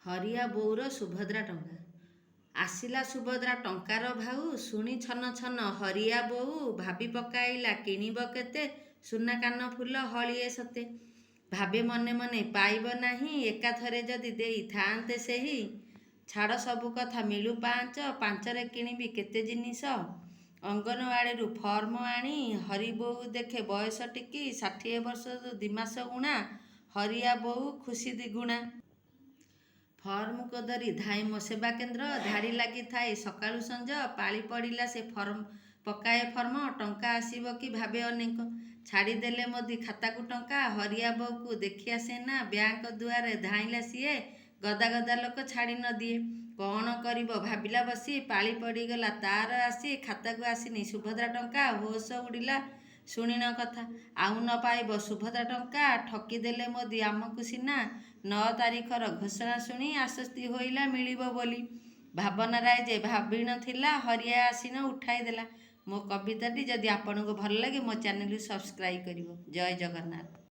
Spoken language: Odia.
ହରିଆ ବୋଉର ସୁଭଦ୍ରା ଟଙ୍କା। ଆସିଲା ସୁଭଦ୍ରା ଟଙ୍କାର ଭାଉ ଶୁଣି ଛନ ଛନ ହରିଆ ବୋଉ ଭାବି ପକାଇଲା କିଣିବ କେତେ ସୁନା କାନଫୁଲ ହଳିଏ ସତେ। ଭାବେ ମନେ ମନେ ପାଇବ ନାହିଁ, ଏକାଥରେ ଯଦି ଦେଇଥାନ୍ତେ ସେହି। ଛାଡ଼ ସବୁ କଥା, ମିଳୁ ପାଞ୍ଚ, ପାଞ୍ଚରେ କିଣିବି କେତେ ଜିନିଷ। ଅଙ୍ଗନବାଡ଼ିରୁ ଫର୍ମ ଆଣି ହରିବୋଉ ଦେଖେ ବୟସ ଟିକି, 60 ବର୍ଷରୁ 2 ମାସ ଊଣା, ହରିଆ ବୋଉ ଖୁସି ଦ୍ୱିଗୁଣା। ଫର୍ମକୁ ଧରି ଧାଏଁ ମୋ ସେବାକେନ୍ଦ୍ର, ଧାଡ଼ି ଲାଗିଥାଏ ସକାଳୁ ସଞ୍ଜ। ପାଳି ପଡ଼ିଲା ସେ ଫର୍ମ ପକାଏ ଫର୍ମ, ଟଙ୍କା ଆସିବ କି ଭାବେ ଅନେକ। ଛାଡ଼ିଦେଲେ ମୋଦି ଖାତାକୁ ଟଙ୍କା, ହରିଆ ବୋଉକୁ ଦେଖିଆସେନା। ବ୍ୟାଙ୍କ ଦୁଆରେ ଧାଇଁଲା ସିଏ, ଗଦା ଗଦା ଲୋକ ଛାଡ଼ି ନ ଦିଏ। କ'ଣ କରିବ ଭାବିଲା ବସି, ପାଳି ପଡ଼ିଗଲା ତା'ର ଆସି। ଖାତାକୁ ଆସିନି ସୁଭଦ୍ରା ଟଙ୍କା, ହୋସ ଉଡ଼ିଲା ଶୁଣିଣ କଥା। ଆଉ ନ ପାଇବ ସୁଭଦ୍ରା ଟଙ୍କା, ଠକିଦେଲେ ମୋଦି ଆମକୁ ସିନା। 9 ତାରିଖର ଘୋଷଣା ଶୁଣି ଆଶ୍ୱସ୍ତି ହୋଇଲା ମିଳିବ ବୋଲି। ଭାବନା ରାଇଜେ ଭାବିଣ ଥିଲା, ହରିଆ ଆସିଣ ଉଠାଇ ଦେଲା। ମୋ କବିତାଟି ଯଦି ଆପଣଙ୍କୁ ଭଲ ଲାଗେ, ମୋ ଚ୍ୟାନେଲକୁ ସବସ୍କ୍ରାଇବ୍ କରିବ। ଜୟ ଜଗନ୍ନାଥ।